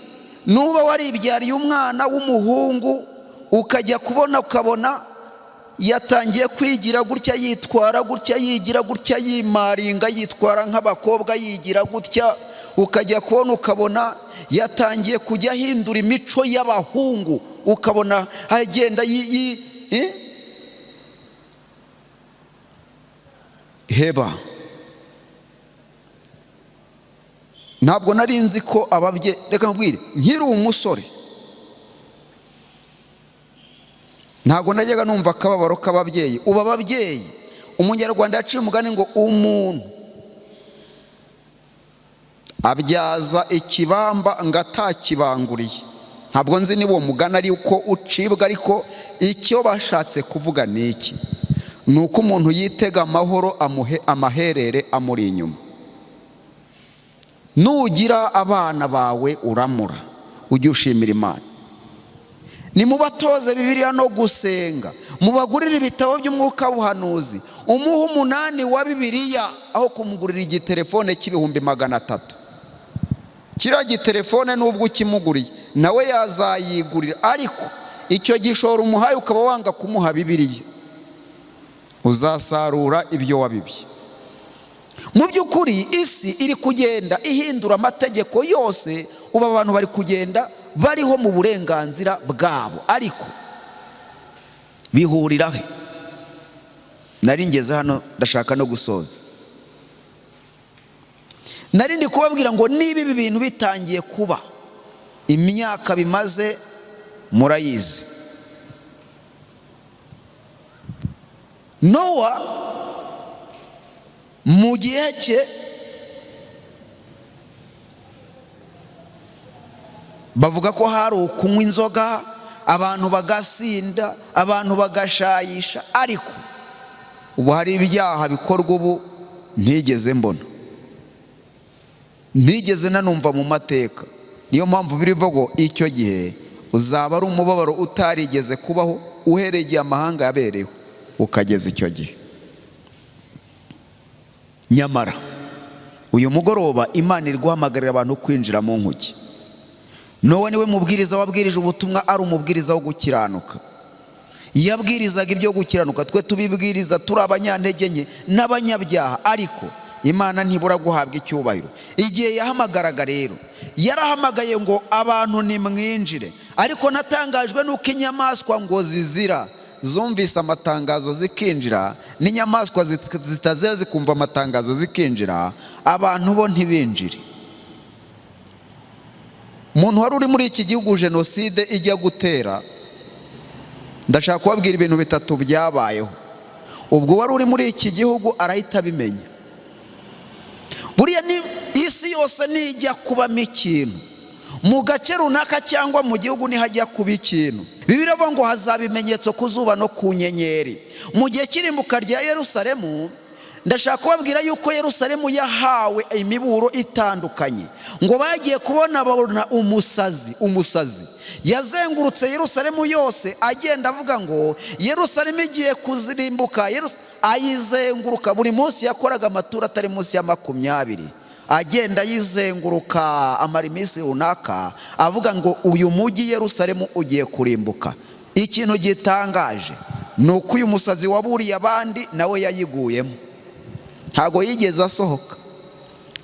nuba waribyariye umwana w'umuhungu, ukajya kubona ukabona yatangiye kwigira gutya, yitwara gutya, yigira gutya, yimaringa, yitwara nk'abakobwa, yigira gutya, ukajya kubona ukabona yatangiye kujya ahindura imico y'abahungu, ukabona agenda eh? Heba, ntabwo nari nzi ko ababyeyi, reka nkubwire, nkiri umusore ntabwo najyaga numva akababaro k'ababyeyi. Ubu ababyeyi, Umunyarwanda yaciye umugani ngo umuntu abyaza ikibamba ngo atakibanguriye. Ntabwo nzi niba uwo mugani ari uko ucibwa, ariko icyo bashatse kuvuga ni iki: ni uko umuntu yitega amahoro amuhe amaherere amuri inyuma. Nugira abana bawe uramura, ujye ushimira Imana. Nimubatoze Bibiliya no gusenga, mubagurire ibitabo by'umwuka w'ubuhanuzi, umuhe 8 wa Bibiliya aho kumugurira igitelefone cy'ibihumbi 300. Kiriya gitelefone nubwo ukimuguriye nawe yazayigurira, ariko icyo gishoro umuhaye ukaba wanga kumuha Bibiliya, uzasarura ibyo wabibye. Mu by'ukuri isi iri kugenda ihindura amategeko yose. Ubu abantu bari kugenda bariho mu burenganzira bwabo, ariko bihurira he? Nari ngeze hano, ndashaka no gusoza. Nari ndi kubabwira ngo niba ibi bintu bitangiye kuba, imyaka bimaze murayizi. Nowa mu gihe cye bavuga ko hari ukunywa inzoga, abantu bagasinda, abantu bagashayisha, ariko ubu hari ibyaha bikorwa ubu ntigeze mbona, ntigeze nanumva mu mateka. Niyo mpamvu birivuga ngo icyo gihe uzaba ari umubabaro utarigeze kubaho uhereye igihe amahanga yabereyeho ukageza icyo gihe. Nyamara uyu mugoroba Imana iri guhamagarira abantu kwinjira mu nkuge. Nowa niwe mubwiriza wabwirije ubutumwa, ari umubwiriza wo gukiranuka. Yabwirizaga ibyo gukiranuka, twe tubibwiriza turi abanyantege nke n'abanyabyaha, ariko Imana ntibura guhabwa icyubahiro. Igihe yahamagaraga rero, Yarahamagaye ngo abantu nimwinjire, ariko natangajwe n'uko inyamaswa ngo zizira zumvise amatangazo zikinjira, n'inyamaswa zitazira zikumva amatangazo zikinjira, abantu bo ntibinjire. Umuntu wari uri muri iki gihugu jenoside ijya gutera, ndashaka kubabwira ibintu bitatu byabayeho. Ubwo wari uri muri iki gihugu arahita abimenya. Buriya ni isi yose nijya kubamo ikintu mu gace runaka cyangwa mu gihugu, nihajya kuba ikintu, Bibiliya ivuga ngo hazaba ibimenyetso ku zuba no ku nyenyeri. Mu gihe cy'irimbuka rya Yerusalemu, ndashaka kubabwira yuko Yerusalemu yahawe imiburo itandukanye. Ngo bagiye kubona babona umusazi yazengurutse Yerusalemu yose, agenda avuga ngo Yerusalemu igiye kuzirimbuka. Ayizenguruka buri munsi, yakoraga amaturo atari munsi ya 20, agenda ayizenguruka, amara iminsi runaka avuga ngo uyu mujyi Yerusalemu ugiye kurimbuka. Ikintu gitangaje ni uko uyu musazi waburiye abandi nawe yayiguyemo, ntabwo yigeze asohoka.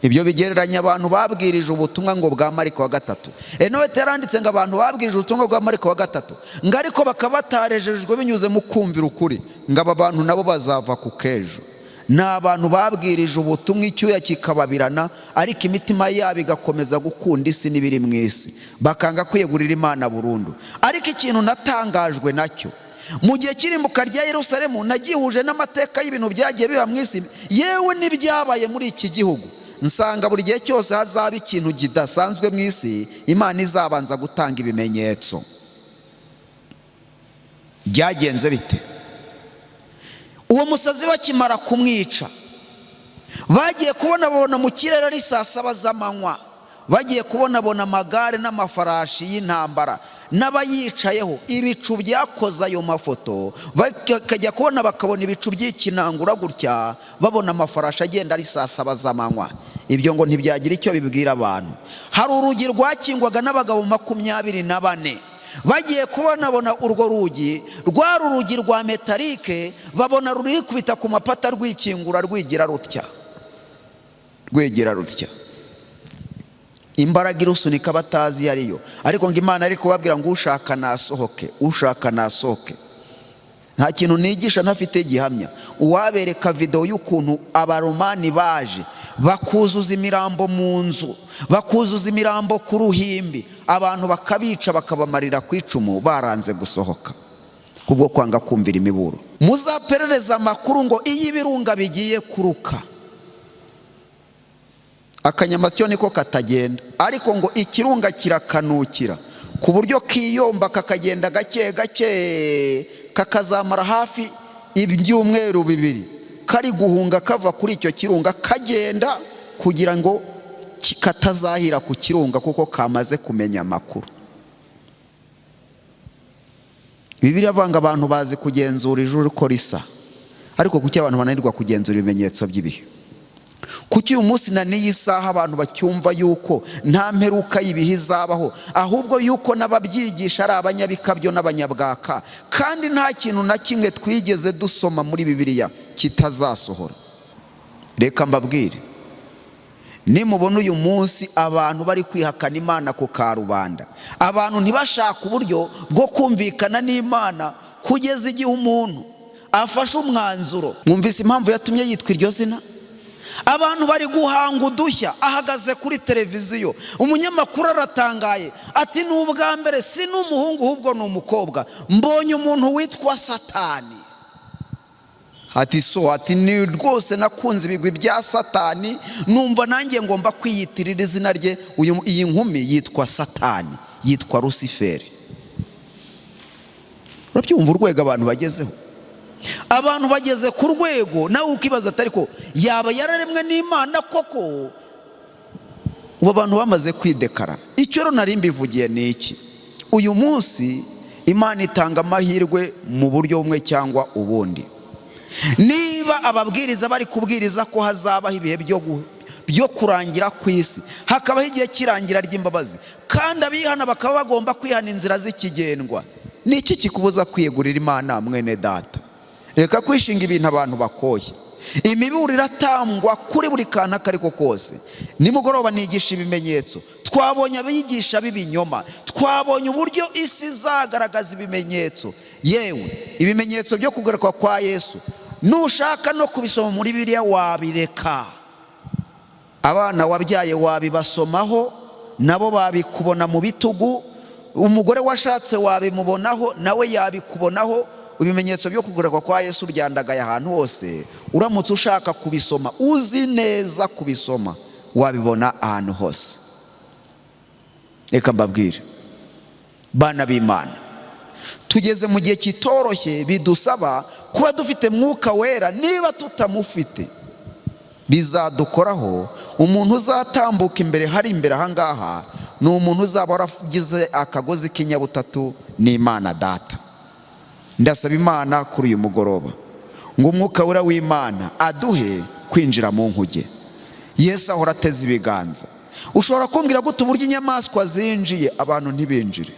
Ibyo bigereranya abantu babwirije ubutumwa ngo bwa Mariko wa gatatu. Enote yaranditse ngo abantu babwirije ubutumwa bwa Mariko wa gatatu, ngo ariko bakaba batarejejwe binyuze mu kumvira ukuri, ngo aba bantu nabo bazava ku kejo. Ni abantu babwirije ubutumwa icyuya kikababirana, ariko imitima yabo igakomeza gukunda isi n'ibiri mu isi, bakanga kwiyegurira Imana burundu. Ariko ikintu natangajwe nacyo mu gihe cy'irimbuka rya Yerusalemu, nagihuje n'amateka y'ibintu byagiye biba mu isi, yewe n'ibyabaye muri iki gihugu, nsanga buri gihe cyose hazaba ikintu kidasanzwe mu isi, Imana izabanza gutanga ibimenyetso. Byagenze bite? Uwo musazi bakimara kumwica, bagiye kubona babona mu kirere ari saa saba z'amanywa, bagiye kubona bona amagare n'amafarashi y'intambara n'abayicayeho, ibicu byakoze ayo mafoto, bakajya kubona bakabona ibicu by'ikinangura gutya, babona amafarashi agenda ari saa saba z'amanywa. Ibyo ngo ntibyagira icyo bibwira abantu. Hari urugi rwakingwaga n'abagabo 24, bagiye kubonabona urwo rugi rwari urugi rwa metalike, babona rurikubita ku mapata rwikingura, rwigira rutya, rwigira rutya, imbaraga irusunika batazi iyo ariyo. Ariko ngo Imana ari kubabwira ngo ushaka nasohoke, ushaka nasohoke. Nta kintu nigisha ntafite gihamya. Uwabereka videwo y'ukuntu abaromani baje bakuzuza imirambo mu nzu, bakuzuza imirambo ku ruhimbi, abantu bakabica bakabamarira ku icumu, baranze gusohoka kubwo kwanga kumvira imiburo. Muzaperereza amakuru ngo iyo ibirunga bigiye kuruka, akanyamasyo niko katagenda, ariko ngo ikirunga kirakanukira ku buryo kiyomba kakagenda gake gake, kakazamara hafi ibyumweru 2 kari guhunga kava kuri icyo kirunga, kagenda kugira ngo katazahira ku kirunga, kuko kamaze kumenya amakuru. Bibiliya ivuga abantu bazi kugenzura ijuru uko risa, ariko kuki abantu bananirwa kugenzura ibimenyetso by'ibihe? Kuki uyu munsi na n'iyi saha abantu bacyumva yuko nta mperuka y'ibihe izabaho, ahubwo yuko n'ababyigisha ari abanyabikabyo n'abanyabwaka, kandi nta kintu na kimwe twigeze dusoma muri Bibiliya kitazasohora? Reka mbabwire, nimubona uyu munsi abantu bari kwihakana Imana ku karubanda, abantu ntibashaka uburyo bwo kumvikana n'Imana kugeza igihe umuntu afashe umwanzuro. Mwumvise impamvu yatumye yitwa iryo zina? Abantu bari guhanga udushya, ahagaze kuri televiziyo, umunyamakuru aratangaye ati ni ubwa mbere, si n'umuhungu ahubwo ni umukobwa, mbonye umuntu witwa Satani. Ati so, ati ni rwose nakunze ibigwi bya Satani, numva nanjye ngomba kwiyitirira izina rye. Iyi nkumi yitwa Satani, yitwa Rusiferi. Urabyumva urwego abantu bagezeho? Abantu bageze ku rwego nawe ukibaza atari ko yaba yararemwe n'Imana koko. Ubu abantu bamaze kwidekara. Icyo rero nari mbivugiye ni iki: uyu munsi Imana itanga amahirwe mu buryo bumwe cyangwa ubundi. Niba ababwiriza bari kubwiriza ko hazabaho ibihe byo kurangira ku isi, hakabaho igihe cy'irangira ry'imbabazi, kandi abihana bakaba bagomba kwihana inzira z'ikigendwa, ni iki kikubuza kwiyegurira Imana mwene data? Reka kwishinga ibintu abantu bakoye. Imiburo iratangwa kuri buri kantu ako ariko kose. Nimugoroba nigisha ibimenyetso, Twabonye abigisha b'ibinyoma. Twabonye uburyo isi izagaragaza ibimenyetso, yewe ibimenyetso byo kugaruka kwa Yesu. Nushaka no kubisoma muri Bibiliya wabireka, abana wabyaye wabibasomaho, nabo babikubona mu bitugu. Umugore washatse wabimubonaho, nawe yabikubonaho. Ibimenyetso byo kugaruka kwa Yesu byandagaye ahantu hose. Uramutse ushaka kubisoma, uzi neza kubisoma, wabibona ahantu hose. Reka mbabwire, bana b'Imana, tugeze mu gihe kitoroshye, bidusaba kuba dufite Mwuka Wera. Niba tutamufite, bizadukoraho. Umuntu uzatambuka imbere hari imbere ahangaha ni umuntu uzaba waragize akagozi k'inyabutatu n'Imana Data. Ndasaba Imana kuri uyu mugoroba ngo Umwuka Wera w'Imana aduhe kwinjira mu nkuge. Yesu ahora ateze ibiganza. Ushobora kumbwira gute uburyo inyamaswa zinjiye abantu ntibinjire?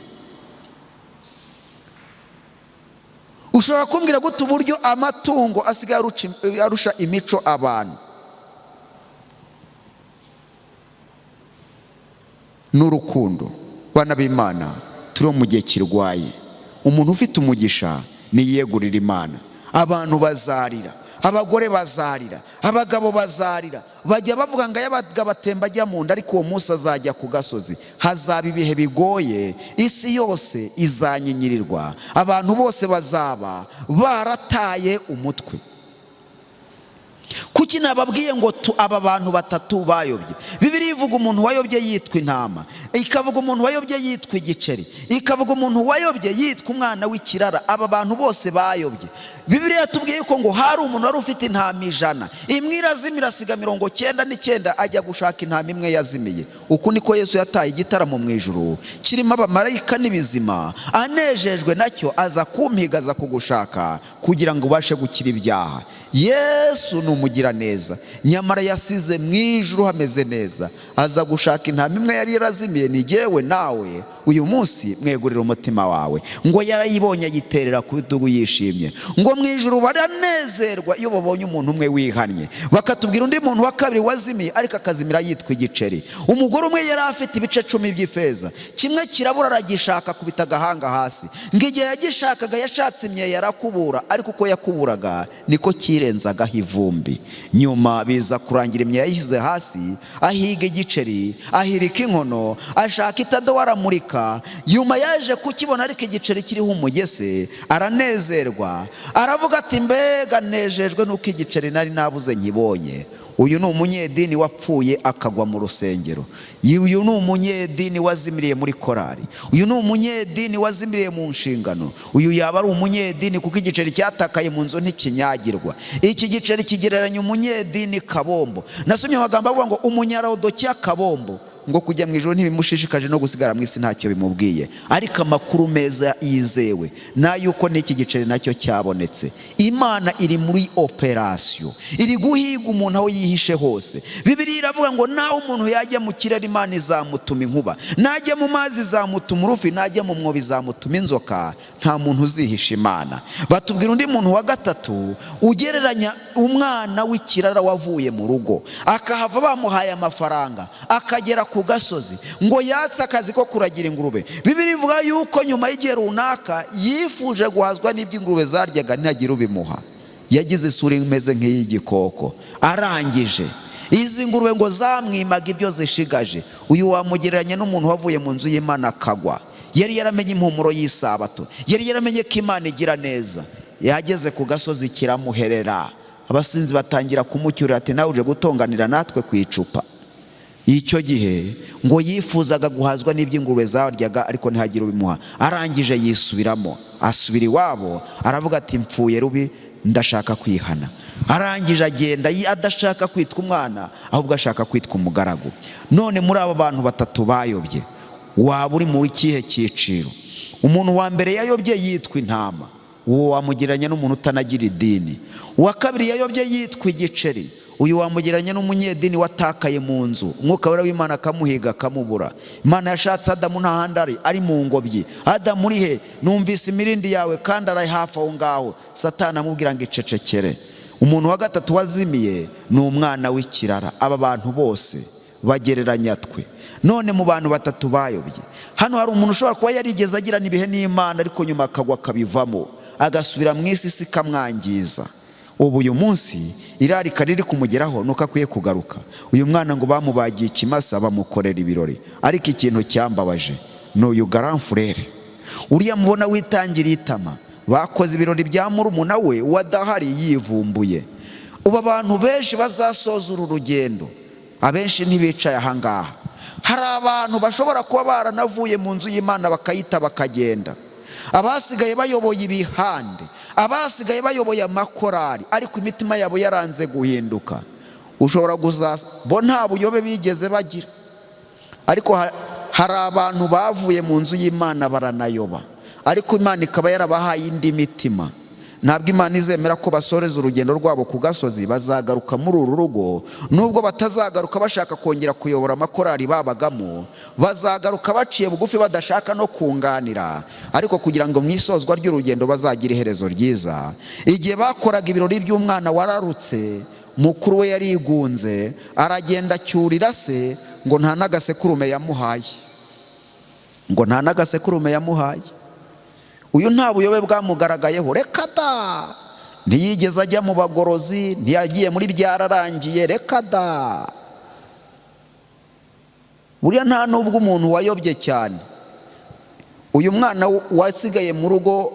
Ushobora kumbwira gute uburyo amatungo asigaye arusha imico abantu? N'urukundo. Bana b'Imana, turi mu gihe kirwaye. Umuntu ufite umugisha niyegurira Imana. Abantu bazarira, abagore bazarira, abagabo bazarira. Bajya bavuga ngo ay'abagabo atemba ajya mu nda, ariko uwo munsi azajya ku gasozi. Hazaba ibihe bigoye, isi yose izanyinyirirwa, abantu bose bazaba barataye umutwe. Kuki nababwiye ngo aba bantu batatu bayobye? Bibiliya ivuga umuntu wayobye yitwa intama, ikavuga umuntu wayobye yitwa igiceri, ikavuga umuntu wayobye yitwa umwana w'ikirara. Aba bantu bose bayobye. Bibiliya yatubwiye yuko ngo hari umuntu wari ufite intama 100, imwe irazimira asiga 99, ajya gushaka intama imwe yazimiye. Uku niko Yesu yataye igitaramo mu ijuru kirimo abamarayika n'ibizima, anejejwe nacyo aza kumpiga, aza kugushaka kugira ngo ubashe gukira ibyaha. Yesu ni umugiraneza, nyamara yasize mu ijuru hameze neza, aza gushaka intama imwe yari yarazimiye. Ni jyewe nawe uyu munsi mwegurira umutima wawe. Ngo yarayibonye ayiterera ku bitugu yishimye. Ngo mu ijuru baranezerwa iyo babonye umuntu umwe wihannye. Bakatubwira undi muntu wa kabiri wazimiye, ariko akazimira yitwa igiceri. Umugore umwe yari afite ibice 10 by'ifeza, kimwe kirabura aragishaka, kubita agahanga hasi. Ngo igihe yagishakaga yashatse imyeyo arakubura, ariko uko yakuburaga niko kirenzagaho ivumbi. Nyuma biza kurangira imyeyo yayishyize hasi, ahiga igiceri, ahirika inkono, ashaka itadowa aramurika. Nyuma yaje kukibona, ariko igiceri kiriho umugese, aranezerwa, aravuga ati mbega nejejwe nuko igiceri nari nabuze nkibonye. Uyu ni umunyedini wapfuye akagwa mu rusengero. Uyu ni umunyedini wazimiriye muri korari. Uyu ni umunyedini wazimiriye mu nshingano. Uyu yaba ari umunyedini kuko igiceri cyatakaye mu nzu ntikinyagirwa. Iki giceri kigereranya umunyedini kabombo. Nasomye amagambo avuga ngo umunyarodokiya kabombo, ngo kujya mu ijuru ntibimushishikaje, no gusigara mu isi ntacyo bimubwiye. Ariko amakuru meza yizewe nayuko n'iki giceri nacyo cyabonetse. Imana iri muri operasiyo, iri guhiga umuntu aho yihishe hose. Bibiliya iravuga ngo naho umuntu yajya mu kirere Imana izamutuma inkuba, najya mu mazi izamutuma urufi, najya mu mwobo izamutuma inzoka. Nta muntu uzihisha Imana. Batubwira undi muntu wa gatatu ugereranya umwana w'ikirara wavuye mu rugo, akahava bamuhaye amafaranga, akagera ku gasozi, ngo yatse akazi ko kuragira ingurube. Bibiliya ivuga yuko nyuma y'igihe runaka yifuje guhazwa n'ibyo ingurube zaryaga, ntihagire ubimuha. Yagize isura imeze nk'iy'igikoko. Arangije izi ngurube ngo zamwimaga ibyo zishigaje. Uyu wamugereranya n'umuntu wavuye mu nzu y'Imana akagwa. Yari yaramenye impumuro y'isabato, yari yaramenye ko Imana igira neza. Yageze ku gasozi kiramuherera, abasinzi batangira kumucyurira ati nawe uje gutonganira natwe ku icupa. Icyo gihe ngo yifuzaga guhazwa n'ibyo ingurube zaryaga, ariko ntihagire ubimuha. Arangije yisubiramo, asubira iwabo, aravuga ati mpfuye rubi, ndashaka kwihana. Arangije agenda adashaka kwitwa umwana, ahubwo ashaka kwitwa umugaragu. None muri abo bantu batatu bayobye, waba uri muri kihe cyiciro? Umuntu wa mbere yayobye yitwa intama, uwo wamugereranya n'umuntu utanagira idini. Uwa kabiri yayobye yitwa igiceri, uyu wamugereranya n'umunyedini watakaye mu nzu, Umwuka Wera w'Imana akamuhiga akamubura. Imana yashatse Adamu nta handi ari mu ngobyi. Adamu uri he? Numvise imirindi yawe kandi ari hafi aho ngaho. Satani amubwira ngo icecekere. Umuntu wa gatatu wazimiye ni umwana w'ikirara. Aba bantu bose bagereranya twe. None mu bantu batatu bayobye hano, hari umuntu ushobora kuba yarigeze agirana ibihe n'Imana, ariko nyuma akagwa akabivamo, agasubira mu isi, isi ikamwangiza. Ubu uyu munsi irarika riri kumugeraho nuko akwiye kugaruka. Uyu mwana ngo bamubagiye ikimasa, bamukorera ibirori, ariko ikintu cyambabaje ni uyu grand frère uriya mubona witangiriye itama. Bakoze ibirori bya murumuna we wadahari, yivumbuye. Ubu abantu benshi bazasoza uru rugendo, abenshi ntibicaye ahangaha. Hari abantu bashobora kuba baranavuye mu nzu y'Imana bakayita bakagenda, abasigaye bayoboye ibihande, abasigaye bayoboye amakorari, ariko imitima yabo yaranze guhinduka. Ushobora kuzaza bo nta buyobe bigeze bagira, ariko hari abantu bavuye mu nzu y'Imana baranayoba, ariko Imana ikaba yarabahaye indi mitima. Ntabwo Imana izemera ko basoreza urugendo rwabo ku gasozi. Bazagaruka muri uru rugo, nubwo batazagaruka bashaka kongera kuyobora amakorari babagamo. Bazagaruka baciye bugufi, badashaka no kunganira, ariko kugira ngo mu isozwa ry'urugendo bazagire iherezo ryiza. Igihe bakoraga ibirori by'umwana wararutse, mukuru we yarigunze, aragenda acyurira se ngo nta n'agasekurume yamuhaye, ngo nta n'agasekurume yamuhaye. Uyu nta buyobe bwamugaragayeho, reka da. Ntiyigeze ajya mu bagorozi, ntiyagiye muri byararangiye, reka da. Buriya nta n'ubwo umuntu wayobye cyane, uyu mwana wasigaye mu rugo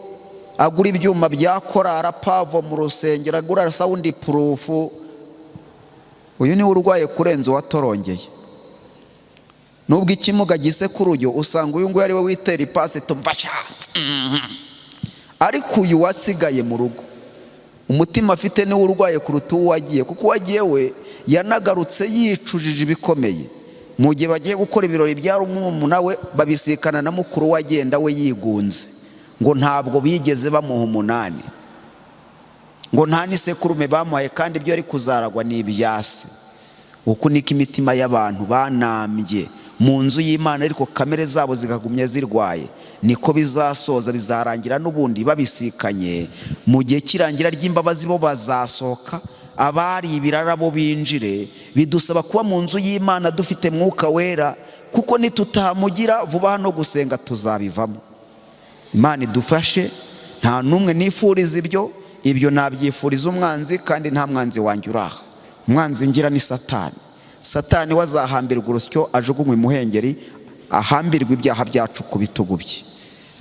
agura ibyuma bya korara pavo mu rusengero, agura sound proof, uyu niwe urwaye kurenza uwatorongeye. Nubwo ikimuga gisekura uyu, usanga uyu nguyu ari we witera ipasi tumva sha. Ariko uyu wasigaye mu rugo, umutima afite niwe urwaye kuruta uwo wagiye, kuko uwagiye we yanagarutse yicujije ibikomeye. Mu gihe bagiye gukora ibirori bya murumuna we, babisikana na mukuru we agenda we yigunze, ngo ntabwo bigeze bamuha umunani, ngo nta n'isekurume bamuhaye, kandi ibyo ari kuzaragwa ni ibyase. Uku niko imitima y'abantu banambye mu nzu y'Imana, ariko kamere zabo zikagumya zirwaye, niko bizasoza. Bizarangira n'ubundi babisikanye. Mu gihe cy'irangira ry'imbabazi, bo bazasohoka, abari ibirara bo binjire. Bidusaba kuba mu nzu y'Imana dufite Mwuka Wera, kuko nitutamugira vuba hano gusenga tuzabivamo. Imana idufashe. Nta n'umwe nifuriza ibyo. Ibyo nabyifuriza umwanzi, kandi nta mwanzi wanjye uraha. Umwanzi ngira ni Satani. Satani we azahambirwa urusyo, ajugunywe imuhengeri, ahambirwe ibyaha byacu ku bitugu bye.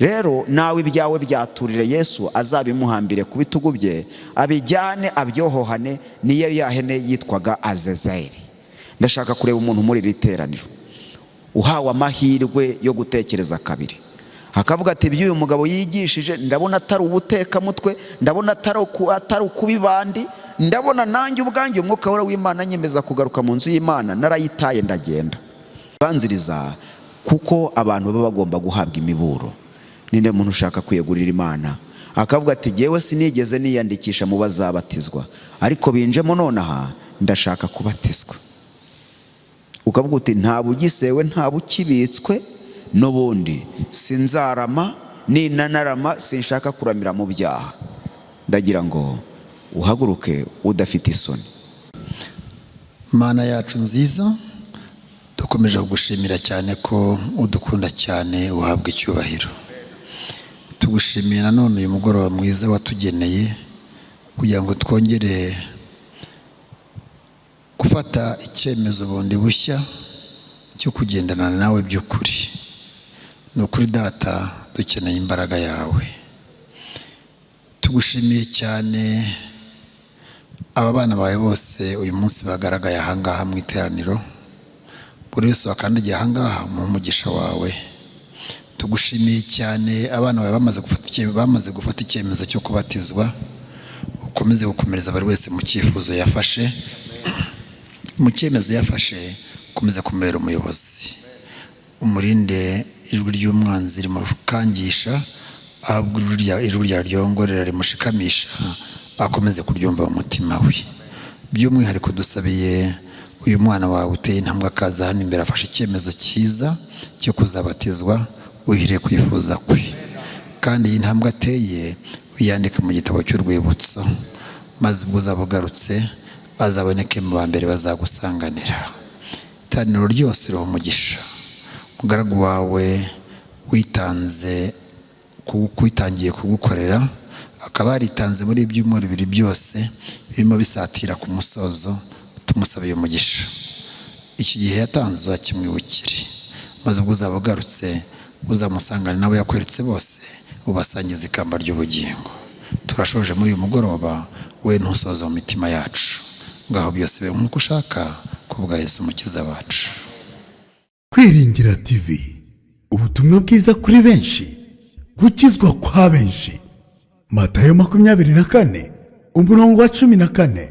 Rero nawe ibyawe byaturire Yesu, azabimuhambire ku bitugu bye, abijyane abyohohane niyo ya hene yitwaga Azezeri. Ndashaka kureba umuntu muri iri teraniro uhawe amahirwe yo gutekereza kabiri, akavuga ati: "Ibyo uyu mugabo yigishije ndabona atari ubutekamutwe, ndabona atari ukubibandi, ndabona nanjye ubwanjye Umwuka Wera w'Imana nyemeza kugaruka mu nzu y'Imana, narayitaye ndagenda." Banziriza, kuko abantu baba bagomba guhabwa imiburo. Ninde muntu ushaka kwiyegurira Imana, akavuga ati: "Jyewe sinigeze niyandikisha mu bazabatizwa, ariko binjemo nonaha, ndashaka kubatizwa"? Ukavuga uti: "Nta bugisewe, nta bukibitswe, n'ubundi sinzarama, ninanarama sinshaka kuramira mu byaha." Ndagira ngo uhaguruke udafite isoni. Mana yacu nziza, dukomeje kugushimira cyane ko udukunda cyane, uhabwa icyubahiro. Tugushimiye nanone uyu mugoroba mwiza watugeneye kugira ngo twongere gufata icyemezo bundi bushya cyo kugendana nawe by'ukuri. Ni ukuri Data, dukeneye imbaraga yawe. Tugushimiye cyane aba bana bawe bose uyu munsi bagaragaye ahangaha mu iteraniro. Buri wese wakandagiye ahangaha, mu umugisha wawe. Tugushimiye cyane abana bawe bamaze gufata icyemezo cyo kubatizwa. Ukomeze gukomereza buri wese mu cyifuzo yafashe, mu cyemezo yafashe. Ukomeze kumubera umuyobozi, umurinde ijwi ry'umwanzi rimukangisha, ahubwo ijwi ryawe ryongorera rimushikamisha, akomeze kuryumva mu mutima we. By'umwihariko dusabiye uyu mwana wawe uteye intambwe akaza hano imbere, afashe icyemezo cyiza cyo kuzabatizwa, wihiriye kwifuza kwe, kandi iyi ntambwe ateye uyandike mu gitabo cy'urwibutso, maze ubwo uzaba ugarutse azaboneke mu ba mbere bazagusanganira. Iteraniro ryose riha umugisha. Umugaragu wawe witanze witangiye kugukorera, akaba yaritanze muri ibyumweru 2 byose birimo bisatira ku musozo, tumusabiye umugisha. Iki gihe yatanze uzakimwibukire, maze ubwo uzaba ugarutse uzamusangane n'abo yakweretse bose, ubasangiza ikamba ry'ubugingo. Turashoje muri uyu mugoroba, we ntusoza mu mitima yacu. Ngaho byose bibe nk'uko ushaka, ku bwa Yesu Umukiza wacu. Kwiringira TV, ubutumwa bwiza kuri benshi, gukizwa kwa benshi. Matayo 24 umurongo wa 14.